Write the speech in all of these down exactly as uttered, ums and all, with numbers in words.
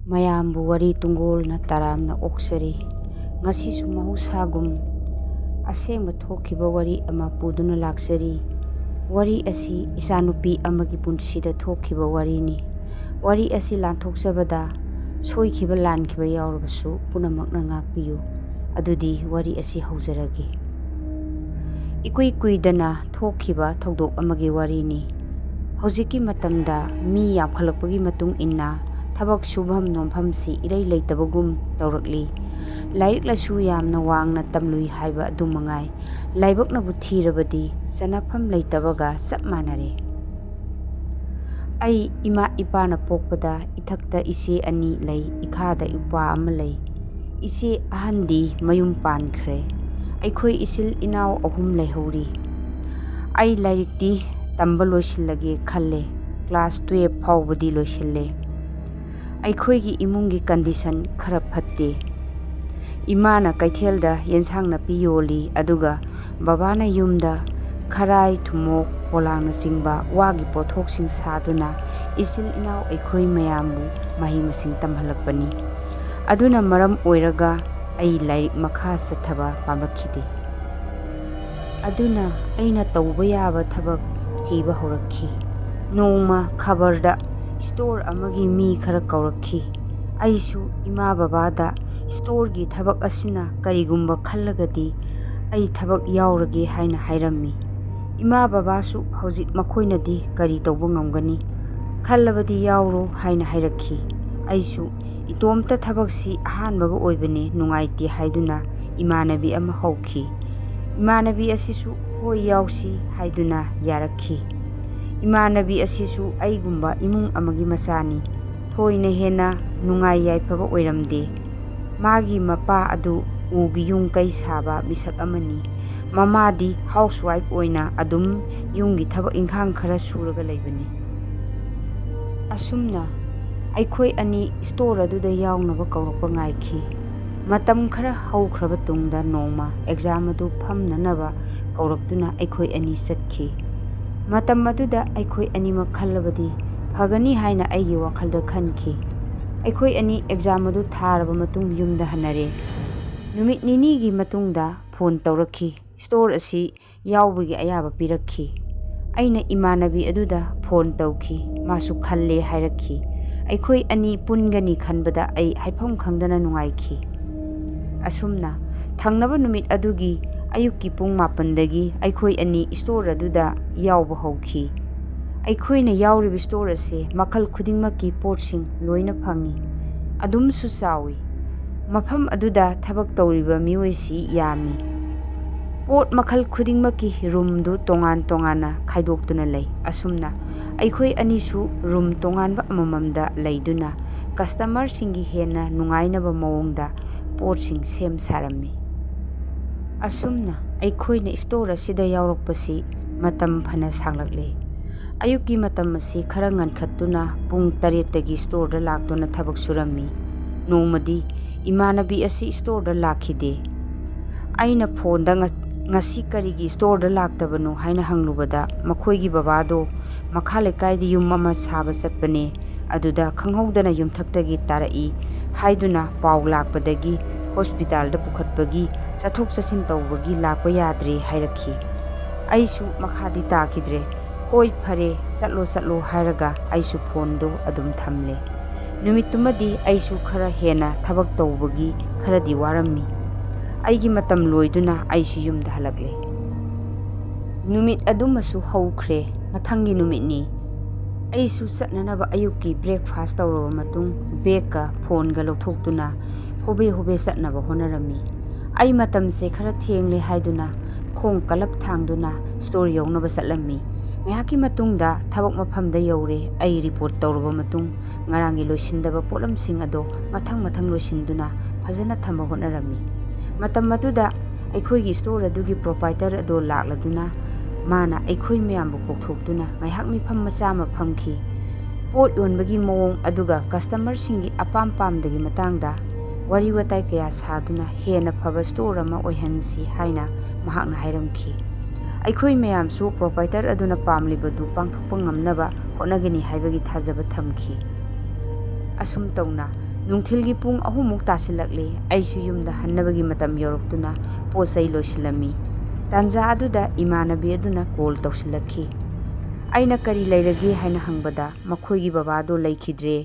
ꯃꯌꯥꯝꯕꯨ ꯋꯥꯔꯤ ꯇꯨꯡꯒꯣꯜꯅ ꯇꯔꯥꯝꯅ ꯑꯣꯛꯆꯔꯤ꯫ ꯉꯁꯤꯁꯨ ꯃꯍꯧꯁꯥꯒꯨꯝ ꯑꯁꯦꯡꯕ ꯊꯣꯛꯈꯤꯕ ꯋꯥꯔꯤ ꯑꯃ ꯄꯨꯗꯨꯅ ꯂꯥꯛꯆꯔꯤ꯫ ꯋꯥꯔꯤ ꯑꯁꯤ ꯏꯆꯥꯅꯨꯄꯤ ꯑꯃꯒꯤ ꯄꯨꯟꯁꯤꯗ ꯊꯣꯛꯈꯤꯕ ꯋꯥꯔꯤꯅꯤ꯫ ꯋꯥꯔꯤ ꯑꯁꯤ ꯂꯥꯟꯊꯣꯛꯆꯕꯗ ꯁꯣꯏꯈꯤꯕ ꯂꯥꯟꯈꯤꯕ ꯌꯥꯎꯔꯕꯁꯨ ꯄꯨꯝꯅꯃꯛꯅ ꯉꯥꯛꯄꯤꯌꯨ꯫ ꯑꯗꯨꯗꯤ ꯋꯥꯔꯤ ꯑꯁꯤ ꯍꯧꯖꯔꯒꯦ꯫ ꯏꯀꯨꯏ ꯀꯨꯏꯗꯅ ꯊꯣꯛꯈꯤꯕ ꯊꯧꯗꯣꯛ ꯑꯃꯒꯤ ꯋꯥꯔꯤꯅꯤ꯫ ꯍꯧꯖꯤꯛꯀꯤ ꯃꯇꯝꯗ ꯃꯤ ꯌꯥꯝꯈꯠꯂꯛꯄꯒꯤ ꯃꯇꯨꯡ ꯏꯟꯅ ꯊꯕꯛ ꯁꯨꯐꯝ ꯅꯣꯝꯐꯝꯁꯤ ꯏꯔꯩ ꯂꯩꯇꯕꯒꯨꯝ ꯇꯧꯔꯛꯂꯤ꯫ ꯂꯥꯏꯔꯤꯛ ꯂꯥꯏꯁꯨ ꯌꯥꯝꯅ ꯋꯥꯡꯅ ꯇꯝꯂꯨꯏ ꯍꯥꯏꯕ ꯑꯗꯨ ꯃꯉꯥꯏ, ꯂꯥꯏꯕꯛꯅꯕꯨ ꯊꯤꯔꯕꯗꯤ ꯆꯅꯐꯝ ꯂꯩꯇꯕꯒ ꯆꯞ ꯃꯥꯟꯅꯔꯦ꯫ ꯑꯩ ꯏꯃꯥ ꯏꯄꯥꯅ ꯄꯣꯛꯄꯗ ꯏꯊꯛꯇ ꯏꯆꯦ ꯑꯅꯤ ꯂꯩ, ꯏꯈꯥꯗ ꯏꯄ꯭ꯋꯥ ꯑꯃ ꯂꯩ꯫ ꯏꯆꯦ ꯑꯍꯟꯗꯤ ꯃꯌꯨꯝ ꯄꯥꯟꯈ꯭ꯔꯦ꯫ ꯑꯩꯈꯣꯏ ꯏꯆꯤꯜ ꯏꯅꯥꯎ ꯑꯍꯨꯝ ꯂꯩꯍꯧꯔꯤ꯫ ꯑꯩ ꯂꯥꯏꯔꯤꯛꯇꯤ ꯇꯝꯕ ꯂꯣꯏꯁꯤꯜꯂꯒꯦ ꯈꯜꯂꯦ꯫ ꯀ꯭ꯂꯥꯁ ꯇꯨꯌꯦꯜꯐ ꯐꯥꯎꯕꯗꯤ ꯂꯣꯏꯁꯤꯜꯂꯦ꯫ ꯑꯩꯈꯣꯏꯒꯤ ꯏꯃꯨꯡꯒꯤ ꯀꯟꯗꯤꯁꯟ ꯈꯔ ꯐꯠꯇꯦ꯫ ꯏꯃꯥꯅ ꯀꯩꯊꯦꯜꯗ ꯌꯦꯟꯁꯥꯡ ꯅꯥꯄꯤ ꯌꯣꯜꯂꯤ, ꯑꯗꯨꯒ ꯕꯕꯥꯅ ꯌꯨꯝꯗ ꯈꯔꯥꯏ, ꯊꯨꯝꯃꯣꯛ, ꯄꯣꯂꯥꯡꯅꯆꯤꯡꯕ ꯋꯥꯒꯤ ꯄꯣꯠꯊꯣꯛꯁꯤꯡ ꯁꯥꯗꯨꯅ ꯏꯆꯤꯜ ꯏꯅꯥꯎ ꯑꯩꯈꯣꯏ ꯃꯌꯥꯝꯕꯨ ꯃꯍꯩ ꯃꯁꯤꯡ ꯇꯝꯍꯜꯂꯛꯄꯅꯤ꯫ ꯑꯗꯨꯅ ꯃꯔꯝ ꯑꯣꯏꯔꯒ ꯑꯩ ꯂꯥꯏꯔꯤꯛ ꯃꯈꯥ ꯆꯠꯊꯕ ꯄꯥꯝꯂꯛꯈꯤꯗꯦ꯫ ꯑꯗꯨꯅ ꯑꯩꯅ ꯇꯧꯕ ꯌꯥꯕ ꯊꯕꯛ ꯊꯤꯕ ꯍꯧꯔꯛꯈꯤ꯫ ꯅꯣꯡꯃ ꯈꯕꯔꯗ ꯁ꯭ꯇꯣꯔ ꯑꯃꯒꯤ ꯃꯤ ꯈꯔ ꯀꯧꯔꯛꯈꯤ꯫ ꯑꯩꯁꯨ ꯏꯃꯥ ꯕꯕꯥꯗ ꯁ꯭ꯇꯣꯔꯒꯤ ꯊꯕꯛ ꯑꯁꯤꯅ ꯀꯔꯤꯒꯨꯝꯕ ꯈꯜꯂꯒꯗꯤ ꯑꯩ ꯊꯕꯛ ꯌꯥꯎꯔꯒꯦ ꯍꯥꯏꯅ ꯍꯥꯏꯔꯝꯃꯤ꯫ ꯏꯃꯥ ꯕꯕꯥꯁꯨ ꯍꯧꯖꯤꯛ ꯃꯈꯣꯏꯅꯗꯤ ꯀꯔꯤ ꯇꯧꯕ ꯉꯝꯒꯅꯤ? ꯈꯜꯂꯕꯗꯤ ꯌꯥꯎꯔꯣ ꯍꯥꯏꯅ ꯍꯥꯏꯔꯛꯈꯤ꯫ ꯑꯩꯁꯨ ꯏꯇꯣꯝꯇ ꯊꯕꯛꯁꯤ ꯑꯍꯥꯟꯕꯒ ꯑꯣꯏꯕꯅꯦ, ꯅꯨꯡꯉꯥꯏꯇꯦ ꯍꯥꯏꯗꯨꯅ ꯏꯃꯥꯟꯅꯕꯤ ꯑꯃ ꯍꯧꯈꯤ꯫ ꯏꯃꯥꯟꯅꯕꯤ ꯑꯁꯤꯁꯨ ꯍꯣꯏ ꯌꯥꯎꯁꯤ ꯍꯥꯏꯗꯨꯅ ꯌꯥꯔꯛꯈꯤ꯫ ꯏꯃꯥꯟꯅꯕꯤ ꯑꯁꯤꯁꯨ ꯑꯩꯒꯨꯝꯕ ꯏꯃꯨꯡ ꯑꯃꯒꯤ ꯃꯆꯥꯅꯤ꯫ ꯊꯣꯏꯅ ꯍꯦꯟꯅ ꯅꯨꯡꯉꯥꯏ ꯌꯥꯏꯐꯕ ꯑꯣꯏꯔꯝꯗꯦ꯫ ꯃꯥꯒꯤ ꯃꯄꯥ ꯑꯗꯨ ꯎꯒꯤ ꯌꯨꯝ ꯀꯩ ꯁꯥꯕ ꯃꯤꯁꯛ ꯑꯃꯅꯤ꯫ ꯃꯃꯥꯗꯤ ꯍꯥꯎꯁ ꯋꯥꯏꯐ ꯑꯣꯏꯅ ꯑꯗꯨꯝ ꯌꯨꯝꯒꯤ ꯊꯕꯛ ꯏꯪꯈꯥꯡ ꯈꯔ ꯁꯨꯔꯒ ꯂꯩꯕꯅꯤ꯫ ꯑꯁꯨꯝꯅ ꯑꯩꯈꯣꯏ ꯑꯅꯤ ꯁ꯭ꯇꯣꯔ ꯑꯗꯨꯗ ꯌꯥꯎꯅꯕ ꯀꯧꯔꯛꯄ ꯉꯥꯏꯈꯤ꯫ ꯃꯇꯝ ꯈꯔ ꯍꯧꯈ꯭ꯔꯕ ꯇꯨꯡꯗ ꯅꯣꯡꯃ ꯑꯦꯛꯖꯥꯝ ꯑꯗꯨ ꯐꯝꯅꯅꯕ ꯀꯧꯔꯛꯇꯨꯅ ꯑꯩꯈꯣꯏ ꯑꯅꯤ ꯆꯠꯈꯤ꯫ ꯃꯇꯝ ꯑꯗꯨꯗ ꯑꯩꯈꯣꯏ ꯑꯅꯤꯃꯛ ꯈꯜꯂꯕꯗꯤ ꯐꯒꯅꯤ ꯍꯥꯏꯅ ꯑꯩꯒꯤ ꯋꯥꯈꯜꯗ ꯈꯟꯈꯤ꯫ ꯑꯩꯈꯣꯏ ꯑꯅꯤ ꯑꯦꯛꯖꯥꯝ ꯑꯗꯨ ꯊꯥꯔꯕ ꯃꯇꯨꯡ ꯌꯨꯝꯗ ꯍꯟꯅꯔꯦ꯫ ꯅꯨꯃꯤꯠ ꯅꯤꯅꯤꯒꯤ ꯃꯇꯨꯡꯗ ꯐꯣꯟ ꯇꯧꯔꯛꯈꯤ꯫ ꯁ꯭ꯇꯣꯔ ꯑꯁꯤ ꯌꯥꯎꯕꯒꯤ ꯑꯌꯥꯕ ꯄꯤꯔꯛꯈꯤ꯫ ꯑꯩꯅ ꯏꯃꯥꯟꯅꯕꯤ ꯑꯗꯨꯗ ꯐꯣꯟ ꯇꯧꯈꯤ꯫ ꯃꯥꯁꯨ ꯈꯜꯂꯦ ꯍꯥꯏꯔꯛꯈꯤ꯫ ꯑꯩꯈꯣꯏ ꯑꯅꯤ ꯄꯨꯟꯒꯅꯤ ꯈꯟꯕꯗ ꯑꯩ ꯍꯥꯏꯐꯝ ꯈꯪꯗꯅ ꯅꯨꯡꯉꯥꯏꯈꯤ꯫ ꯑꯁꯨꯝꯅ ꯊꯪꯅꯕ ꯅꯨꯃꯤꯠ ꯑꯗꯨꯒꯤ ꯑꯌꯨꯛꯀꯤ ꯄꯨꯡ ꯃꯥꯄꯟꯗꯒꯤ ꯑꯩꯈꯣꯏ ꯑꯅꯤ ꯁ꯭ꯇꯣꯔ ꯑꯗꯨꯗ ꯌꯥꯎꯕ ꯍꯧꯈꯤ꯫ ꯑꯩꯈꯣꯏꯅ ꯌꯥꯎꯔꯤꯕ ꯁ꯭ꯇꯣꯔ ꯑꯁꯤ ꯃꯈꯜ ꯈꯨꯗꯤꯡꯃꯛꯀꯤ ꯄꯣꯠꯁꯤꯡ ꯂꯣꯏꯅ ꯐꯪꯏ꯫ ꯑꯗꯨꯝꯁꯨ ꯆꯥꯎꯏ꯫ ꯃꯐꯝ ꯑꯗꯨꯗ ꯊꯕꯛ ꯇꯧꯔꯤꯕ ꯃꯤꯑꯣꯏꯁꯤ ꯌꯥꯝꯃꯤ꯫ ꯄꯣꯠ ꯃꯈꯜ ꯈꯨꯗꯤꯡꯃꯛꯀꯤ ꯔꯨꯝꯗꯨ ꯇꯣꯉꯥꯟ ꯇꯣꯉꯥꯟꯅ ꯈꯥꯏꯗꯣꯛꯇꯨꯅ ꯂꯩ꯫ ꯑꯁꯨꯝꯅ ꯑꯩꯈꯣꯏ ꯑꯅꯤꯁꯨ ꯔꯨꯝ ꯇꯣꯉꯥꯟꯕ ꯑꯃꯃꯝꯗ ꯂꯩꯗꯨꯅ ꯀꯁꯇꯃꯔꯁꯤꯡꯒꯤ ꯍꯦꯟꯅ ꯅꯨꯡꯉꯥꯏꯅꯕ ꯃꯑꯣꯡꯗ ꯄꯣꯠꯁꯤꯡ ꯁꯦꯝ ꯁꯥꯔꯝꯃꯤ꯫ ꯑꯁꯨꯝꯅ ꯑꯩꯈꯣꯏꯅ ꯁ꯭ꯇꯣꯔ ꯑꯁꯤꯗ ꯌꯥꯎꯔꯛꯄꯁꯤ ꯃꯇꯝ ꯐꯅ ꯁꯥꯡꯂꯛꯂꯦ꯫ ꯑꯌꯨꯛꯀꯤ ꯃꯇꯝ ꯑꯁꯤ ꯈꯔ ꯉꯟꯈꯠꯇꯨꯅ ꯄꯨꯡ ꯇꯔꯦꯠꯇꯒꯤ ꯁ꯭ꯇꯣꯔꯗ ꯂꯥꯛꯇꯨꯅ ꯊꯕꯛ ꯁꯨꯔꯝꯃꯤ꯫ ꯅꯣꯡꯃꯗꯤ ꯏꯃꯥꯟꯅꯕꯤ ꯑꯁꯤ ꯁ꯭ꯇꯣꯔꯗ ꯂꯥꯛꯈꯤꯗꯦ꯫ ꯑꯩꯅ ꯐꯣꯟꯗ "ꯉ-, ꯉꯁꯤ ꯀꯔꯤꯒꯤ ꯁ꯭ꯇꯣꯔꯗ ꯂꯥꯛꯇꯕꯅꯣ?" ꯍꯥꯏꯅ ꯍꯪꯂꯨꯕꯗ, ꯃꯈꯣꯏꯒꯤ ꯕꯕꯥꯗꯣ ꯃꯈꯥ ꯂꯩꯀꯥꯏꯗ ꯌꯨꯝ ꯑꯃ ꯁꯥꯕ ꯆꯠꯄꯅꯦ, ꯑꯗꯨꯗ ꯈꯪꯍꯧꯗꯅ ꯌꯨꯝꯊꯛꯇꯒꯤ ꯇꯥꯔꯛꯏ ꯍꯥꯏꯗꯨꯅ ꯄꯥꯎ ꯂꯥꯛꯄꯗꯒꯤ ꯍꯣꯁꯄꯤꯇꯥꯜꯗ ꯄꯨꯈꯠꯄꯒꯤ ꯆꯠꯊꯣꯛ ꯆꯠꯁꯤꯟ ꯇꯧꯕꯒꯤ ꯂꯥꯛꯄ ꯌꯥꯗ꯭ꯔꯦ ꯍꯥꯏꯔꯛꯈꯤ꯫ ꯑꯩꯁꯨ ꯃꯈꯥꯗꯤ ꯇꯥꯈꯤꯗ꯭ꯔꯦ꯫ "ꯍꯣꯏ, ꯐꯔꯦ, ꯆꯠꯂꯣ, ꯆꯠꯂꯣ" ꯍꯥꯏꯔꯒ ꯑꯩꯁꯨ ꯐꯣꯟꯗꯣ ꯑꯗꯨꯝ ꯊꯝꯂꯦ꯫ ꯅꯨꯃꯤꯠꯇꯨꯃꯗꯤ ꯑꯩꯁꯨ ꯈꯔ ꯍꯦꯟꯅ ꯊꯕꯛ ꯇꯧꯕꯒꯤ ꯈꯔꯗꯤ ꯋꯥꯔꯝꯃꯤ꯫ ꯑꯩꯒꯤ ꯃꯇꯝ ꯂꯣꯏꯗꯨꯅ ꯑꯩꯁꯨ ꯌꯨꯝꯗ ꯍꯜꯂꯛꯂꯦ꯫ ꯅꯨꯃꯤꯠ ꯑꯗꯨꯃꯁꯨ ꯍꯧꯈ꯭ꯔꯦ꯫ ꯃꯊꯪꯒꯤ ꯅꯨꯃꯤꯠꯅꯤ꯫ ꯑꯩꯁꯨ ꯆꯠꯅꯅꯕ ꯑꯌꯨꯛꯀꯤ ꯕ꯭ꯔꯦꯛꯐꯥꯁ ꯇꯧꯔꯕ ꯃꯇꯨꯡ, ꯕꯦꯒꯀ ꯐꯣꯟꯒ ꯂꯧꯊꯣꯛꯇꯨꯅ ꯍꯣꯕꯦ ꯍꯣꯕꯦ ꯆꯠꯅꯕ ꯍꯣꯠꯅꯔꯝꯃꯤ꯫ ꯑꯩ ꯃꯇꯝꯁꯦ ꯈꯔ ꯊꯦꯡꯂꯦ ꯍꯥꯏꯗꯨꯅ ꯈꯣꯡ ꯀꯂꯞ ꯊꯥꯡꯗꯨꯅ ꯁ꯭ꯇꯣꯔ ꯌꯧꯅꯕ ꯆꯠꯂꯝꯃꯤ꯫ ꯉꯥꯏꯍꯥꯛꯀꯤ ꯃꯇꯨꯡꯗ ꯊꯕꯛ ꯃꯐꯝꯗ ꯌꯧꯔꯦ꯫ ꯑꯩ ꯔꯤꯄꯣꯔꯠ ꯇꯧꯔꯕ ꯃꯇꯨꯡ, ꯉꯔꯥꯡꯒꯤ ꯂꯣꯏꯁꯤꯟꯗꯕ ꯄꯣꯠꯂꯝꯁꯤꯡ ꯑꯗꯣ ꯃꯊꯪ ꯃꯊꯪ ꯂꯣꯏꯁꯤꯟꯗꯨꯅ ꯐꯖꯅ ꯊꯝꯕ ꯍꯣꯠꯅꯔꯝꯃꯤ꯫ ꯃꯇꯝ ꯑꯗꯨꯗ ꯑꯩꯈꯣꯏꯒꯤ ꯁ꯭ꯇꯣꯔ ꯑꯗꯨꯒꯤ ꯄ꯭ꯔꯣꯄꯥꯏꯇꯔ ꯑꯗꯣ ꯂꯥꯛꯂꯗꯨꯅ ꯃꯥꯅ ꯑꯩꯈꯣꯏ ꯃꯌꯥꯝꯕꯨ ꯀꯧꯊꯣꯛꯇꯨꯅ ꯉꯥꯏꯍꯥꯛ ꯃꯤꯐꯝ ꯃꯆꯥ ꯑꯃ ꯐꯝꯈꯤ꯫ ꯄꯣꯠ ꯌꯣꯟꯕꯒꯤ ꯃꯑꯣꯡ ꯑꯗꯨꯒ ꯀꯁꯇꯃꯔꯁꯤꯡꯒꯤ ꯑꯄꯥꯝ ꯄꯥꯝꯗꯒꯤ ꯃꯇꯥꯡꯗ ꯋꯥꯔꯤ ꯋꯥꯇꯥꯏ ꯀꯌꯥ ꯁꯥꯗꯨꯅ ꯍꯦꯟꯅ ꯐꯕ ꯁ꯭ꯇꯣꯔ ꯑꯃ ꯑꯣꯏꯍꯟꯁꯤ ꯍꯥꯏꯅ ꯃꯍꯥꯛꯅ ꯍꯥꯏꯔꯝꯈꯤ꯫ ꯑꯩꯈꯣꯏ ꯃꯌꯥꯝꯁꯨ ꯄ꯭ꯔꯣꯄꯥꯏꯇꯔ ꯑꯗꯨꯅ ꯄꯥꯝꯂꯤꯕꯗꯨ ꯄꯥꯡꯊꯣꯛꯄ ꯉꯝꯅꯕ ꯍꯣꯠꯅꯒꯅꯤ ꯍꯥꯏꯕꯒꯤ ꯊꯥꯖꯕ ꯊꯝꯈꯤ꯫ ꯑꯁꯨꯝ ꯇꯧꯅ ꯅꯨꯡꯊꯤꯜꯒꯤ ꯄꯨꯡ ꯑꯍꯨꯝꯃꯨꯛ ꯇꯥꯁꯤꯜꯂꯛꯂꯦ꯫ ꯑꯩꯁꯨ ꯌꯨꯝꯗ ꯍꯟꯅꯕꯒꯤ ꯃꯇꯝ ꯌꯧꯔꯛꯇꯨꯅ ꯄꯣꯠ ꯆꯩ ꯂꯣꯏꯁꯤꯜꯂꯝꯃꯤ꯫ ꯇꯥꯟꯖꯥ ꯑꯗꯨꯗ ꯏꯃꯥꯟꯅꯕꯤ ꯑꯗꯨꯅ ꯀꯣꯜ ꯇꯧꯁꯤꯜꯂꯛꯈꯤ꯫ ꯑꯩꯅ "ꯀꯔꯤ ꯂꯩꯔꯒꯦ?" ꯍꯥꯏꯅ ꯍꯪꯕꯗ, "ꯃꯈꯣꯏꯒꯤ ꯕꯕꯥꯗꯣ ꯂꯩꯈꯤꯗ꯭ꯔꯦ"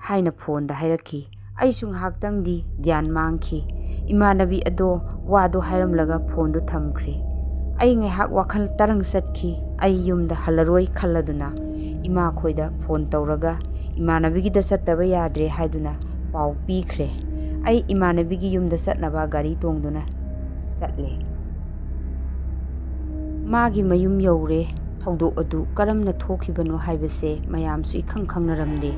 ꯍꯥꯏꯅ ꯐꯣꯟꯗ ꯍꯥꯏꯔꯛꯈꯤ꯫ ꯑꯩꯁꯨ ꯉꯥꯏꯍꯥꯛꯇꯪꯗꯤ ꯒ꯭ꯌꯥꯟ ꯃꯥꯡꯈꯤ꯫ ꯏꯃꯥꯟꯅꯕꯤ ꯑꯗꯣ ꯋꯥꯗꯣ ꯍꯥꯏꯔꯝꯂꯒ ꯐꯣꯟꯗꯨ ꯊꯝꯈ꯭ꯔꯦ꯫ ꯑꯩ ꯉꯥꯏꯍꯥꯛ ꯋꯥꯈꯜ ꯇꯔꯪ ꯆꯠꯈꯤ꯫ ꯑꯩ ꯌꯨꯝꯗ ꯍꯜꯂꯔꯣꯏ ꯈꯜꯂꯗꯨꯅ ꯏꯃꯥꯈꯣꯏꯗ ꯐꯣꯟ ꯇꯧꯔꯒ, "ꯏꯃꯥꯟꯅꯕꯤꯒꯤꯗ ꯆꯠꯇꯕ ꯌꯥꯗ꯭ꯔꯦ" ꯍꯥꯏꯗꯨꯅ ꯄꯥꯎ ꯄꯤꯈ꯭ꯔꯦ꯫ ꯑꯩ ꯏꯃꯥꯟꯅꯕꯤꯒꯤ ꯌꯨꯝꯗ ꯆꯠꯅꯕ ꯒꯥꯔꯤ ꯇꯣꯡꯗꯨꯅ ꯆꯠꯂꯦ꯫ ꯃꯥꯒꯤ ꯃꯌꯨꯝ ꯌꯧꯔꯦ꯫ ꯊꯧꯗꯣꯛ ꯑꯗꯨ ꯀꯔꯝꯅ ꯊꯣꯛꯈꯤꯕꯅꯣ ꯍꯥꯏꯕꯁꯦ ꯃꯌꯥꯝꯁꯨ ꯏꯈꯪ ꯈꯪꯅꯔꯝꯗꯦ꯫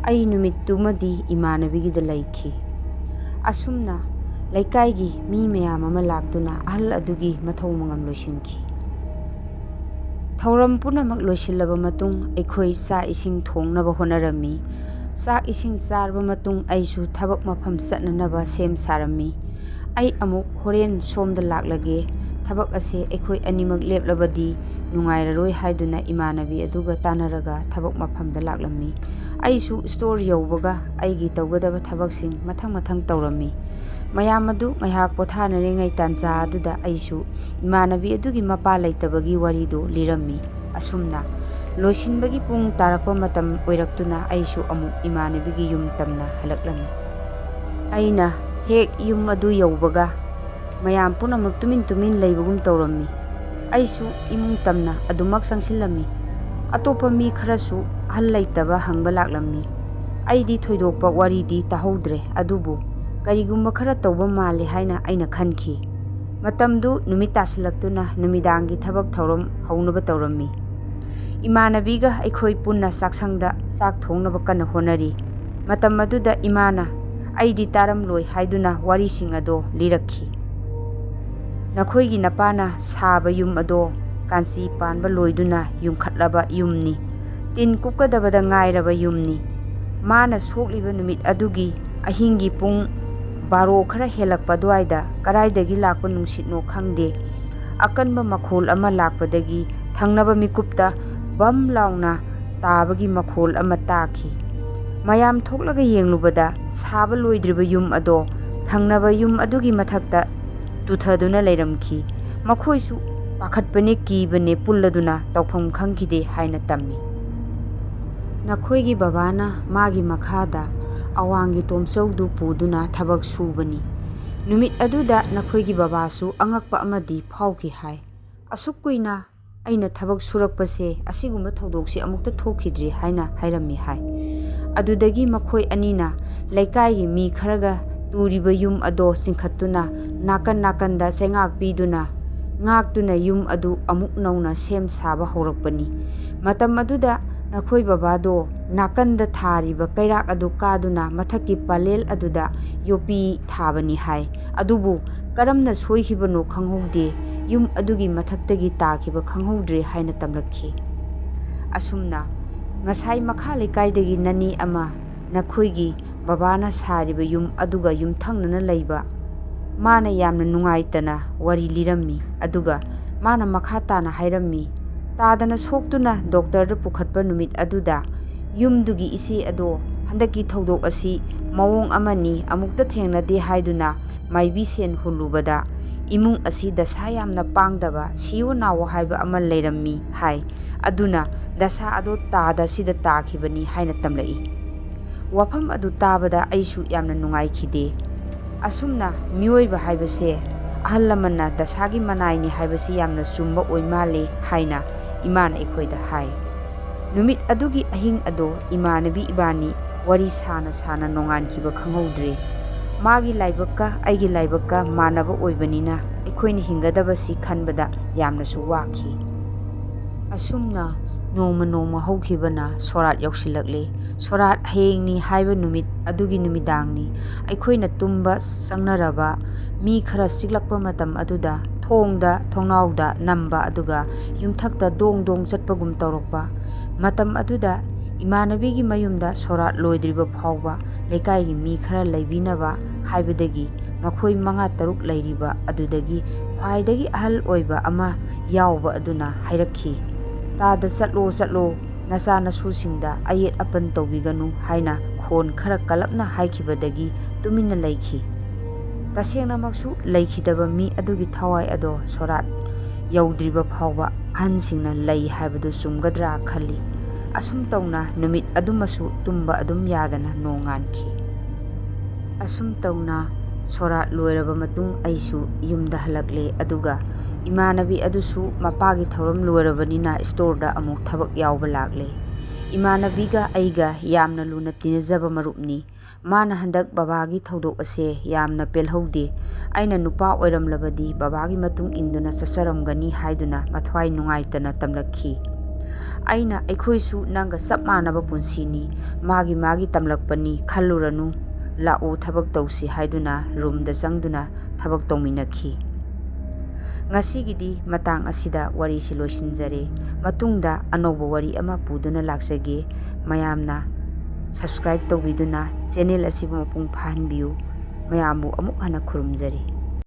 ꯑꯩ ꯅꯨꯃꯤꯠꯇꯨꯃꯗꯤ ꯏꯃꯥꯟꯅꯕꯤꯒꯤꯗ ꯂꯩꯈꯤ꯫ ꯑꯁꯨꯝꯅ ꯂꯩꯀꯥꯏꯒꯤ ꯃꯤ ꯃꯌꯥꯝ ꯑꯃ ꯂꯥꯛꯇꯨꯅ ꯑꯍꯜ ꯑꯗꯨꯒꯤ ꯃꯊꯧ ꯃꯉꯝ ꯂꯣꯏꯁꯤꯟꯈꯤ꯫ ꯊꯧꯔꯝ ꯄꯨꯝꯅꯃꯛ ꯂꯣꯏꯁꯤꯜꯂꯕ ꯃꯇꯨꯡ, ꯑꯩꯈꯣꯏ ꯆꯥꯛ ꯏꯁꯤꯡ ꯊꯣꯡꯅꯕ ꯍꯣꯠꯅꯔꯝꯃꯤ꯫ ꯆꯥꯛ ꯏꯁꯤꯡ ꯆꯥꯔꯕ ꯃꯇꯨꯡ, ꯑꯩꯁꯨ ꯊꯕꯛ ꯃꯐꯝ ꯆꯠꯅꯅꯕ ꯁꯦꯝ ꯁꯥꯔꯝꯃꯤ꯫ "ꯑꯩ ꯑꯃꯨꯛ ꯍꯣꯔꯦꯟ ꯁꯣꯝꯗ ꯂꯥꯛꯂꯒꯦ꯫ ꯊꯕꯛ ꯑꯁꯦ ꯑꯩꯈꯣꯏ ꯑꯅꯤꯃꯛ ꯂꯦꯞꯂꯕꯗꯤ ꯅꯨꯡꯉꯥꯏꯔꯔꯣꯏ" ꯍꯥꯏꯗꯨꯅ ꯏꯃꯥꯟꯅꯕꯤ ꯑꯗꯨꯒ ꯇꯥꯟꯅꯔꯒ ꯊꯕꯛ ꯃꯐꯝꯗ ꯂꯥꯛꯂꯝꯃꯤ꯫ ꯑꯩꯁꯨ ꯁ꯭ꯇꯣꯔ ꯌꯧꯕꯒ ꯑꯩꯒꯤ ꯇꯧꯒꯗꯕ ꯊꯕꯛꯁꯤꯡ ꯃꯊꯪ ꯃꯊꯪ ꯇꯧꯔꯝꯃꯤ꯫ ꯃꯌꯥꯝ ꯑꯗꯨ ꯉꯥꯏꯍꯥꯛ ꯄꯣꯊꯥꯅꯔꯤꯉꯩ ꯇꯥꯟꯖꯥ ꯑꯗꯨꯗ ꯑꯩꯁꯨ ꯏꯃꯥꯟꯅꯕꯤ ꯑꯗꯨꯒꯤ ꯃꯄꯥ ꯂꯩꯇꯕꯒꯤ ꯋꯥꯔꯤꯗꯨ ꯂꯤꯔꯝꯃꯤ꯫ ꯑꯁꯨꯝꯅ ꯂꯣꯏꯁꯤꯟꯕꯒꯤ ꯄꯨꯡ ꯇꯥꯔꯛꯄ ꯃꯇꯝ ꯑꯣꯏꯔꯛꯇꯨꯅ ꯑꯩꯁꯨ ꯑꯃꯨꯛ ꯏꯃꯥꯟꯅꯕꯤꯒꯤ ꯌꯨꯝ ꯇꯝꯅ ꯍꯜꯂꯛꯂꯝꯃꯤ꯫ ꯑꯩꯅ ꯍꯦꯛ ꯌꯨꯝ ꯑꯗꯨ ꯌꯧꯕꯒ ꯃꯌꯥꯝ ꯄꯨꯝꯅꯃꯛ ꯇꯨꯃꯤꯟ ꯇꯨꯃꯤꯟ ꯂꯩꯕꯒꯨꯝ ꯇꯧꯔꯝꯃꯤ꯫ ꯑꯩꯁꯨ ꯏꯃꯨꯡ ꯇꯝꯅ ꯑꯗꯨꯃꯛ ꯆꯪꯁꯤꯜꯂꯝꯃꯤ꯫ ꯑꯇꯣꯞꯄ ꯃꯤ ꯈꯔꯁꯨ ꯑꯍꯜ ꯂꯩꯇꯕ ꯍꯪꯕ ꯂꯥꯛꯂꯝꯃꯤ꯫ ꯑꯩꯗꯤ ꯊꯣꯏꯗꯣꯛꯄ ꯋꯥꯔꯤꯗꯤ ꯇꯥꯍꯧꯗ꯭ꯔꯦ, ꯑꯗꯨꯕꯨ ꯀꯔꯤꯒꯨꯝꯕ ꯈꯔ ꯇꯧꯕ ꯃꯥꯜꯂꯤ ꯍꯥꯏꯅ ꯑꯩꯅ ꯈꯟꯈꯤ꯫ ꯃꯇꯝꯗꯨ ꯅꯨꯃꯤꯠ ꯇꯥꯁꯤꯜꯂꯛꯇꯨꯅ ꯅꯨꯃꯤꯗꯥꯡꯒꯤ ꯊꯕꯛ ꯊꯧꯔꯝ ꯍꯧꯅꯕ ꯇꯧꯔꯝꯃꯤ꯫ ꯏꯃꯥꯟꯅꯕꯤꯒ ꯑꯩꯈꯣꯏ ꯄꯨꯟꯅ ꯆꯥꯛꯁꯪꯗ ꯆꯥꯛ ꯊꯣꯡꯅꯕ ꯀꯟꯅ ꯍꯣꯠꯅꯔꯤ꯫ ꯃꯇꯝ ꯑꯗꯨꯗ ꯏꯃꯥꯅ "ꯑꯩꯗꯤ ꯇꯥꯔꯝꯂꯣꯏ" ꯍꯥꯏꯗꯨꯅ ꯋꯥꯔꯤꯁꯤꯡ ꯑꯗꯣ ꯂꯤꯔꯛꯈꯤ꯫ "ꯅꯈꯣꯏꯒꯤ ꯅꯄꯥꯅ ꯁꯥꯕ ꯌꯨꯝ ꯑꯗꯣ ꯀꯥꯟꯆꯤ ꯄꯥꯟꯕ ꯂꯣꯏꯗꯨꯅ ꯌꯨꯡꯈꯠꯂꯕ ꯌꯨꯝꯅꯤ꯫ ꯇꯤꯟ ꯀꯨꯞꯀꯗꯕꯗ ꯉꯥꯏꯔꯕ ꯌꯨꯝꯅꯤ꯫ ꯃꯥꯅ ꯁꯣꯛꯂꯤꯕ ꯅꯨꯃꯤꯠ ꯑꯗꯨꯒꯤ ꯑꯍꯤꯡꯒꯤ ꯄꯨꯡ ꯕꯥꯔꯣ ꯈꯔ ꯍꯦꯜꯂꯛꯄ ꯑꯗꯨꯋꯥꯏꯗ ꯀꯗꯥꯏꯗꯒꯤ ꯂꯥꯛꯄ ꯅꯨꯡꯁꯤꯠꯅꯣ ꯈꯪꯗꯦ, ꯑꯀꯟꯕ ꯃꯈꯣꯜ ꯑꯃ ꯂꯥꯛꯄꯗꯒꯤ ꯊꯪꯅꯕ ꯃꯤꯀꯨꯞꯇ ꯕꯝ ꯂꯥꯎꯅ ꯇꯥꯕꯒꯤ ꯃꯈꯣꯜ ꯑꯃ ꯇꯥꯈꯤ꯫ ꯃꯌꯥꯝ ꯊꯣꯛꯂꯒ ꯌꯦꯡꯂꯨꯕꯗ ꯁꯥꯕ ꯂꯣꯏꯗ꯭ꯔꯤꯕ ꯌꯨꯝ ꯑꯗꯣ ꯊꯪꯅꯕ ꯌꯨꯝ ꯑꯗꯨꯒꯤ ꯃꯊꯛꯇ ꯇꯨꯊꯗꯨꯅ ꯂꯩꯔꯝꯈꯤ꯫ ꯃꯈꯣꯏꯁꯨ ꯄꯥꯈꯠꯄꯅꯦ, ꯀꯤꯕꯅꯦ, ꯄꯨꯜꯂꯗꯨꯅ ꯇꯧꯐꯝ ꯈꯪꯈꯤꯗꯦ ꯍꯥꯏꯅ ꯇꯝꯃꯤ꯫ ꯅꯈꯣꯏꯒꯤ ꯕꯕꯥꯅ ꯃꯥꯒꯤ ꯃꯈꯥꯗ ꯑꯋꯥꯡꯒꯤ ꯇꯣꯝꯆꯧꯗꯨ ꯄꯨꯗꯨꯅ ꯊꯕꯛ ꯁꯨꯕꯅꯤ꯫ ꯅꯨꯃꯤꯠ ꯑꯗꯨꯗ ꯅꯈꯣꯏꯒꯤ ꯕꯕꯥꯁꯨ ꯑꯉꯛꯄ ꯑꯃꯗꯤ ꯐꯥꯎꯈꯤ ꯍꯥꯏ꯫ "ꯑꯁꯨꯛ ꯀꯨꯏꯅ ꯑꯩꯅ ꯊꯕꯛ ꯁꯨꯔꯛꯄꯁꯦ ꯑꯁꯤꯒꯨꯝꯕ ꯊꯧꯗꯣꯛꯁꯦ ꯑꯃꯨꯛꯇ ꯊꯣꯛꯈꯤꯗ꯭ꯔꯤ" ꯍꯥꯏꯅ ꯍꯥꯏꯔꯝꯃꯤ ꯍꯥꯏ꯫ ꯑꯗꯨꯗꯒꯤ ꯃꯈꯣꯏ ꯑꯅꯤꯅ ꯂꯩꯀꯥꯏꯒꯤ ꯃꯤ ꯈꯔꯒ ꯇꯨꯔꯤꯕ ꯌꯨꯝ ꯑꯗꯣ ꯆꯤꯡꯈꯠꯇꯨꯅ ꯅꯥꯀꯟ ꯅꯥꯀꯟꯗ ꯆꯩꯉꯥꯛ ꯄꯤꯗꯨꯅ ꯉꯥꯛꯇꯨꯅ ꯌꯨꯝ ꯑꯗꯨ ꯑꯃꯨꯛ ꯅꯧꯅ ꯁꯦꯝ ꯁꯥꯕ ꯍꯧꯔꯛꯄꯅꯤ꯫ ꯃꯇꯝ ꯑꯗꯨꯗ ꯅꯈꯣꯏ ꯕꯕꯥꯗꯣ ꯅꯥꯀꯟꯗ ꯊꯥꯔꯤꯕ ꯀꯩꯔꯥꯛ ꯑꯗꯨ ꯀꯥꯗꯨꯅ ꯃꯊꯛꯀꯤ ꯄꯂꯦꯜ ꯑꯗꯨꯗ ꯌꯣꯄꯤ ꯊꯥꯕꯅꯤ ꯍꯥꯏ꯫ ꯑꯗꯨꯕꯨ ꯀꯔꯝꯅ ꯁꯣꯏꯈꯤꯕꯅꯣ ꯈꯪꯍꯧꯗꯦ, ꯌꯨꯝ ꯑꯗꯨꯒꯤ ꯃꯊꯛꯇꯒꯤ ꯇꯥꯈꯤꯕ ꯈꯪꯍꯧꯗ꯭ꯔꯦ ꯍꯥꯏꯅ ꯇꯝꯂꯛꯈꯤ꯫ ꯑꯁꯨꯝꯅ ꯉꯁꯥꯏ ꯃꯈꯥ ꯂꯩꯀꯥꯏꯗꯒꯤ ꯅꯅꯦ ꯑꯃ ꯅꯈꯣꯏꯒꯤ ꯕꯕꯥꯅ ꯁꯥꯔꯤꯕ ꯌꯨꯝ ꯑꯗꯨꯒ ꯌꯨꯝꯊꯪꯅꯅ ꯂꯩꯕ, ꯃꯥꯅ ꯌꯥꯝꯅ ꯅꯨꯡꯉꯥꯏꯇꯅ ꯋꯥꯔꯤ ꯂꯤꯔꯝꯃꯤ꯫ ꯑꯗꯨꯒ ꯃꯥꯅ ꯃꯈꯥ ꯇꯥꯅ ꯍꯥꯏꯔꯝꯃꯤ, ꯇꯥꯗꯅ ꯁꯣꯛꯇꯨꯅ ꯗꯣꯛꯇꯔꯗ ꯄꯨꯈꯠꯄ ꯅꯨꯃꯤꯠ ꯑꯗꯨꯗ ꯌꯨꯝꯗꯨꯒꯤ ꯏꯆꯦ ꯑꯗꯣ ꯍꯟꯗꯛꯀꯤ ꯊꯧꯗꯣꯛ ꯑꯁꯤ ꯃꯑꯣꯡ ꯑꯃꯅꯤ, ꯑꯃꯨꯛꯇ ꯊꯦꯡꯅꯗꯦ ꯍꯥꯏꯗꯨꯅ ꯃꯥꯏꯕꯤ ꯁꯦꯟ ꯍꯨꯜꯂꯨꯕꯗ ꯏꯃꯨꯡ ꯑꯁꯤ ꯗꯁꯥ ꯌꯥꯝꯅ ꯄꯥꯡꯗꯕ, ꯁꯤꯌꯣ ꯅꯥꯋꯣ ꯍꯥꯏꯕ ꯑꯃ ꯂꯩꯔꯝꯃꯤ ꯍꯥꯏ꯫ ꯑꯗꯨꯅ ꯗꯁꯥ ꯑꯗꯣ ꯇꯥꯗ ꯁꯤꯗ ꯇꯥꯈꯤꯕꯅꯤ ꯍꯥꯏꯅ ꯇꯝꯂꯛꯏ꯫ ꯋꯥꯐꯝ ꯑꯗꯨ ꯇꯥꯕꯗ ꯑꯩꯁꯨ ꯌꯥꯝꯅ ꯅꯨꯡꯉꯥꯏꯈꯤꯗꯦ꯫ ꯑꯁꯨꯝꯅ ꯃꯤꯑꯣꯏꯕ ꯍꯥꯏꯕꯁꯦ ꯑꯍꯜ ꯂꯃꯟꯅ ꯗꯁꯥꯒꯤ ꯃꯅꯥꯏꯅꯤ ꯍꯥꯏꯕꯁꯤ ꯌꯥꯝꯅ ꯆꯨꯝꯕ ꯑꯣꯏ ꯃꯥꯜꯂꯦ ꯍꯥꯏꯅ ꯏꯃꯥꯅ ꯑꯩꯈꯣꯏꯗ ꯍꯥꯏ꯫ ꯅꯨꯃꯤꯠ ꯑꯗꯨꯒꯤ ꯑꯍꯤꯡ ꯑꯗꯣ ꯏꯃꯥꯟꯅꯕꯤ ꯏꯕꯥꯅꯤ ꯋꯥꯔꯤ ꯁꯥꯅ ꯁꯥꯅ ꯅꯣꯡꯉꯥꯟꯈꯤꯕ ꯈꯪꯍꯧꯗ꯭ꯔꯦ꯫ ꯃꯥꯒꯤ ꯂꯥꯏꯕꯛꯀ ꯑꯩꯒꯤ ꯂꯥꯏꯕꯛꯀ ꯃꯥꯟꯅꯕ ꯑꯣꯏꯕꯅꯤꯅ ꯑꯩꯈꯣꯏꯅ ꯍꯤꯡꯒꯗꯕꯁꯤ ꯈꯟꯕꯗ ꯌꯥꯝꯅꯁꯨ ꯋꯥꯈꯤ꯫ ꯑꯁꯨꯝꯅ ꯅꯣꯡꯃ ꯅꯣꯡꯃ ꯍꯧꯈꯤꯕꯅ ꯁꯣꯔꯥꯠ ꯌꯧꯁꯤꯜꯂꯛꯂꯦ꯫ ꯁꯣꯔꯥꯠ ꯍꯌꯦꯡꯅꯤ ꯍꯥꯏꯕ ꯅꯨꯃꯤꯠ ꯑꯗꯨꯒꯤ ꯅꯨꯃꯤꯗꯥꯡꯅꯤ꯫ ꯑꯩꯈꯣꯏꯅ ꯇꯨꯝꯕ ꯆꯪꯅꯔꯕ ꯃꯤ ꯈꯔ ꯆꯤꯛꯂꯛꯄ ꯃꯇꯝ ꯑꯗꯨꯗ ꯊꯣꯡꯗ ꯊꯣꯡꯅꯥꯎꯗ ꯅꯝꯕ ꯑꯗꯨꯒ ꯌꯨꯝꯊꯛꯇ ꯗꯣꯡ ꯗꯣꯡ ꯆꯠꯄꯒꯨꯝ ꯇꯧꯔꯛꯄ꯫ ꯃꯇꯝ ꯑꯗꯨꯗ ꯏꯃꯥꯟꯅꯕꯤꯒꯤ ꯃꯌꯨꯝꯗ ꯁꯣꯔꯥꯠ ꯂꯣꯏꯗ꯭ꯔꯤꯕ ꯐꯥꯎꯕ ꯂꯩꯀꯥꯏꯒꯤ ꯃꯤ ꯈꯔ ꯂꯩꯕꯤꯅꯕ ꯍꯥꯏꯕꯗꯒꯤ ꯃꯈꯣꯏ ꯃꯉꯥ ꯇꯔꯨꯛ ꯂꯩꯔꯤꯕ ꯑꯗꯨꯗꯒꯤ ꯈ꯭ꯋꯥꯏꯗꯒꯤ ꯑꯍꯜ ꯑꯣꯏꯕ ꯑꯃ ꯌꯥꯎꯕ ꯑꯗꯨꯅ ꯍꯥꯏꯔꯛꯈꯤ, "ꯇꯥꯗ ꯆꯠꯂꯣ, ꯆꯠꯂꯣ, ꯅꯆꯥ ꯅꯁꯨꯁꯤꯡꯗ ꯑꯌꯦꯠ ꯑꯄꯟ ꯇꯧꯕꯤꯒꯅꯨ ꯍꯥꯏꯅ ꯈꯣꯟ ꯈꯔ ꯀꯜꯂꯞꯅ ꯍꯥꯏꯈꯤꯕꯗꯒꯤ ꯇꯨꯃꯤꯟꯅ ꯂꯩꯈꯤ꯫ ꯇꯁꯦꯡꯅꯃꯛꯁꯨ ꯂꯩꯈꯤꯗꯕ ꯃꯤ ꯑꯗꯨꯒꯤ ꯊꯋꯥꯏ ꯑꯗꯣ ꯁꯣꯔꯥꯠ ꯌꯧꯗ꯭ꯔꯤꯕ ꯐꯥꯎꯕ ꯑꯍꯟꯁꯤꯡꯅ ꯂꯩ ꯍꯥꯏꯕꯗꯨ ꯆꯨꯝꯒꯗ꯭ꯔꯥ ꯈꯜꯂꯤ꯫ ꯑꯁꯨꯝ ꯇꯧꯅ ꯅꯨꯃꯤꯠ ꯑꯗꯨꯃꯁꯨ ꯇꯨꯝꯕ ꯑꯗꯨꯝ ꯌꯥꯗꯅ ꯅꯣꯡꯉꯥꯟꯈꯤ꯫ ꯑꯁꯨꯝ ꯇꯧꯅ ꯁꯣꯔꯥꯠ ꯂꯣꯏꯔꯕ ꯃꯇꯨꯡ ꯑꯩꯁꯨ ꯌꯨꯝꯗ ꯍꯜꯂꯛꯂꯦ, ꯑꯗꯨꯒ ꯏꯃꯥꯟꯅꯕꯤ ꯑꯗꯨꯁꯨ ꯃꯄꯥꯒꯤ ꯊꯧꯔꯝ ꯂꯣꯏꯔꯕꯅꯤꯅ ꯁ꯭ꯇꯣꯔꯗ ꯑꯃꯨꯛ ꯊꯕꯛ ꯌꯥꯎꯕ ꯂꯥꯛꯂꯦ꯫ ꯏꯃꯥꯟꯅꯕꯤꯒ ꯑꯩꯒ ꯌꯥꯝꯅ ꯂꯨꯅ ꯇꯤꯟꯅꯖꯕ ꯃꯔꯨꯞꯅꯤ꯫ ꯃꯥꯅ ꯍꯟꯗꯛ ꯕꯕꯥꯒꯤ ꯊꯧꯗꯣꯛ ꯑꯁꯦ ꯌꯥꯝꯅ ꯄꯦꯜꯍꯧꯗꯦ꯫ ꯑꯩꯅ ꯅꯨꯄꯥ ꯑꯣꯏꯔꯝꯂꯕꯗꯤ ꯕꯕꯥꯒꯤ ꯃꯇꯨꯡ ꯏꯟꯗꯨꯅ ꯆꯠꯆꯔꯝꯒꯅꯤ ꯍꯥꯏꯗꯨꯅ ꯃꯊ꯭ꯋꯥꯏ ꯅꯨꯡꯉꯥꯏꯇꯅ ꯇꯝꯂꯛꯈꯤ꯫ ꯑꯩꯅ, "ꯑꯩꯈꯣꯏꯁꯨ ꯅꯪꯒ ꯆꯞ ꯃꯥꯟꯅꯕ ꯄꯨꯟꯁꯤꯅꯤ, ꯃꯥꯒꯤ ꯃꯥꯒꯤ ꯇꯝꯂꯛꯄꯅꯤ, ꯈꯜꯂꯨꯔꯅꯨ, ꯂꯥꯛꯎ ꯊꯕꯛ ꯇꯧꯁꯤ" ꯍꯥꯏꯗꯨꯅ ꯔꯨꯝꯗ ꯆꯪꯗꯨꯅ ꯊꯕꯛ ꯇꯧꯃꯤꯟꯅꯈꯤ꯫ ꯉꯁꯤꯒꯤꯗꯤ ꯃꯇꯥꯡ ꯑꯁꯤꯗ ꯋꯥꯔꯤꯁꯤ ꯂꯣꯏꯁꯤꯟꯖꯔꯦ꯫ ꯃꯇꯨꯡꯗ ꯑꯅꯧꯕ ꯋꯥꯔꯤ ꯑꯃ ꯄꯨꯗꯨꯅ ꯂꯥꯛꯆꯒꯦ꯫ ꯃꯌꯥꯝꯅ subscribe ꯇꯧꯕꯤꯗꯨꯅ channel ꯑꯁꯤꯕꯨ ꯃꯄꯨꯡ ꯐꯥꯍꯟꯕꯤꯌꯨ꯫ ꯃꯌꯥꯝꯕꯨ ꯑꯃꯨꯛ ꯍꯟꯅ ꯈꯨꯔꯨꯝꯖꯔꯤ꯫